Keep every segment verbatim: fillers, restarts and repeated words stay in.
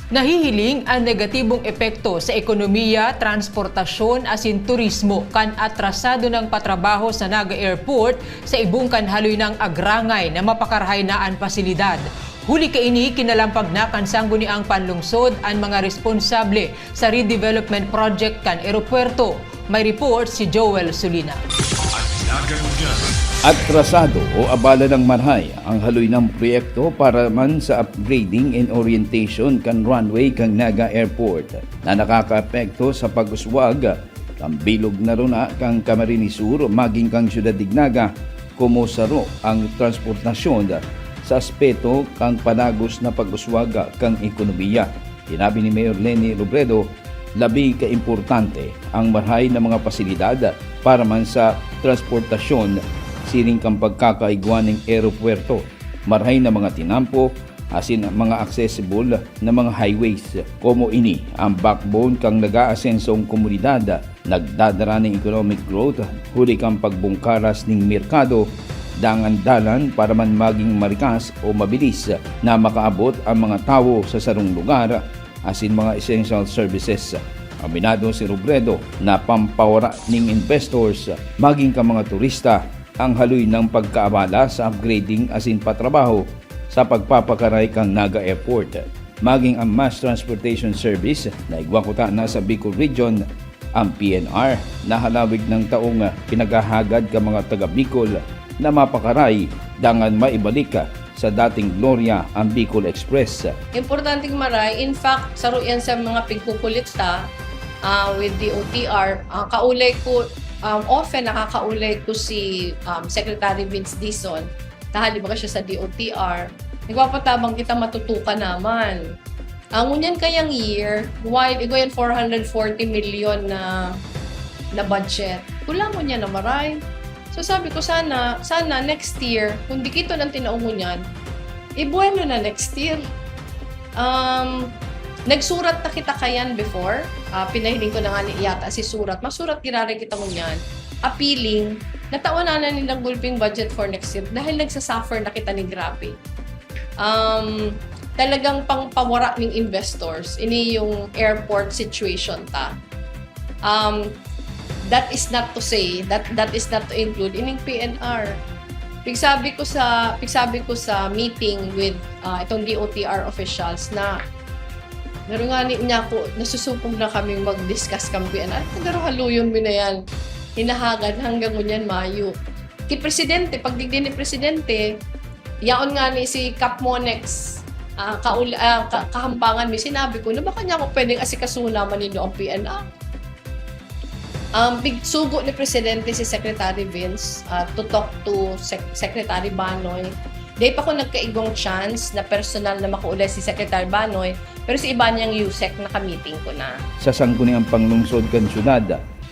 Nahihiling an negatibong epekto sa ekonomiya, transportasyon asin turismo kan atrasado nang patrabaho sa Naga Airport sa ibong kan haloy nang agrangay na mapakarahay na an pasilidad. Huli kaini, kinalampag na kan sangguniang panlungsod an mga responsable sa redevelopment project kan eropuwerto. May report si Joel Sulina. Atrasado o abala ng marahay ang haloy nang proyekto para man sa upgrading and orientation kan runway kan Naga Airport na nakakaapekto sa pag-uswag kan bilog na runa kan Camarines Sur maging kan Ciudad de Naga, komo saro ang transportasyon sa aspeto kan padagos na pag-uswag kan ekonomiya. Sinabi ni Mayor Leni Robredo, labi kaimportante ang marahay na mga pasilidad para man sa transportasyon siring kan pagkakaigwa nin eropuwerto, marahay na mga tinampo, asin mga accessible na mga highways. Komo ini ang backbone kan nag-aasensong komunidad, nagdadara nin economic growth huli kan pagbungkaras nin merkado, dangan dalan para man maging marikas o mabilis na makaabot ang mga tawo sa sarong lugar asin mga essential services. Aminado si Robredo na pampawara nin investors maging kan mga turista ang haloy nang pagkaabala sa upgrading asin patrabaho sa pagpapakaray kan Naga Airport. Maging ang mass transportation service na igwa kuta na sa Bicol Region, ang P N R, na halawig na taong pinaghahagad kan mga taga Bicol na mapakaray dangan maibalik sa dating glorya ang Bicol Express. Importanteng maray, in fact, saro yan sa mga pigkukulit ta ah, with D O T R. Ah, kaulay ko, um, often nakakaulay ko si um, Secretary Vince Dizon. Tahali baga siya sa D O T R. Nagpapatabang kita matutukan naman. Ang ngunyan kayang year, while igo yan four hundred forty million na na budget, kulangon niya na maray. So sabi ko, sana, sana next year, kung dikiton ang tinaw ngunyan, ibuwelo na next year. Um, nagsurat na kita kayan before. Ah, pinahiling ko na nga ni yata si Surat. Masurat giraray kita ngunyan. Appealing, natawan na nilang gulping budget for next year dahil nagsasuffer na kita ni grabe. Um, talagang pangpawara ning investors. Ini yung airport situation ta. Um, that is not to say, that that is not to include ining P N R. Pigsabi ko sa pigsabi ko sa meeting with uh, itong D O T R officials na pero nga ni niya ako, nasusupog na kaming mag-discuss kang P N R. Pero haluyon mi na yan. Hinahagad hanggang ngunyan mayo. Ki Presidente, pagdigdi ni Presidente, yaon nga ni si Cap Monex, ah, kaul- ah, ka- kahampangan mi, sinabi ko na baka niya ako pwedeng asikasuhon naman nindo ang P N R. Um, big sugo ni Presidente si Secretary Vince uh, to talk to Sec- Secretary Banoy. Di pa ko nagkaigong chance na personal na makuulay si Secretary Banoy, pero si iba niyang USEC nakamiting ko na. Sa sangguniang panglungsod kan syudad,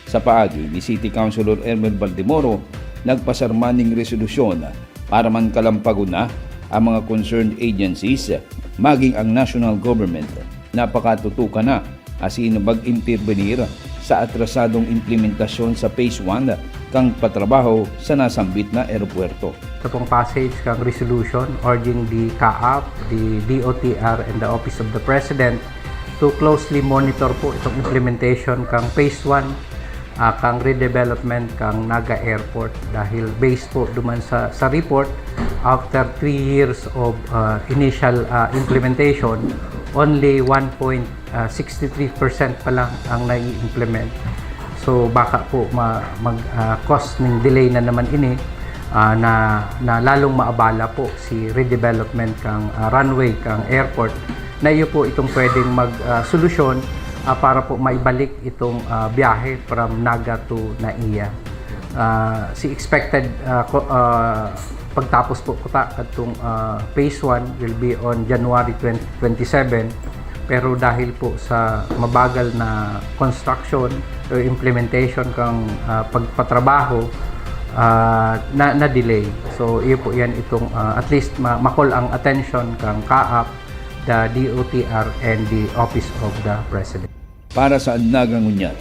sa paagi ni City Councilor Elmer Baldemoro, nagpasarman ning resolusyon para man kalampagon na ang mga concerned agencies, maging ang national government na pakatutukan na asin mag-intervenir sa atrasadong implementasyon sa Phase one kan patrabaho sa nasambit na eropuwerto. Sa pong passage kang resolution urging the CAAP, the DOTR, and the Office of the President to closely monitor po itong implementation kang Phase one uh, kang redevelopment kang Naga Airport dahil based po duman sa, sa report, after three years of uh, initial uh, implementation, only one point sixty three percent pa lang ang nai-implement. So baka po ma- mag uh, cause ng delay na naman ini uh, na, na lalong maabala po si redevelopment kang uh, runway kang airport na iyo po itong pwedeng mag uh, solusyon uh, para po maibalik itong uh, biyahe from Naga to Naiya. Uh, si expected uh, uh, pagtapos po kuta kadtong uh, phase one will be on January twenty twenty-seven, pero dahil po sa mabagal na construction o implementation kang uh, pagpatrabaho uh, na na-delay. So iyo po yan itong uh, at least ma- ma-call ang attention kang CAAP, the DOTR and the Office of the President. Para sa Naga Ngunyan,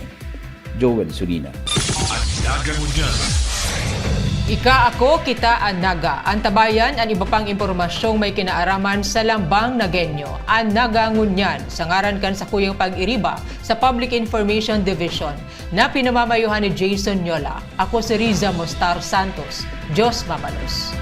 Joel Sulina. Naga Ngunyan. Ika, ako, kita, an Naga. Antabayan an iba pang impormasyong may kinaaraman sa Lambang Nagenyo. An Naga ngunyan, sa ngaran kan sakuyang pag-iriba sa Public Information Division, na pinamamayohan ni Jason Nyola. Ako si Riza Mostar Santos. Diyos mabalos.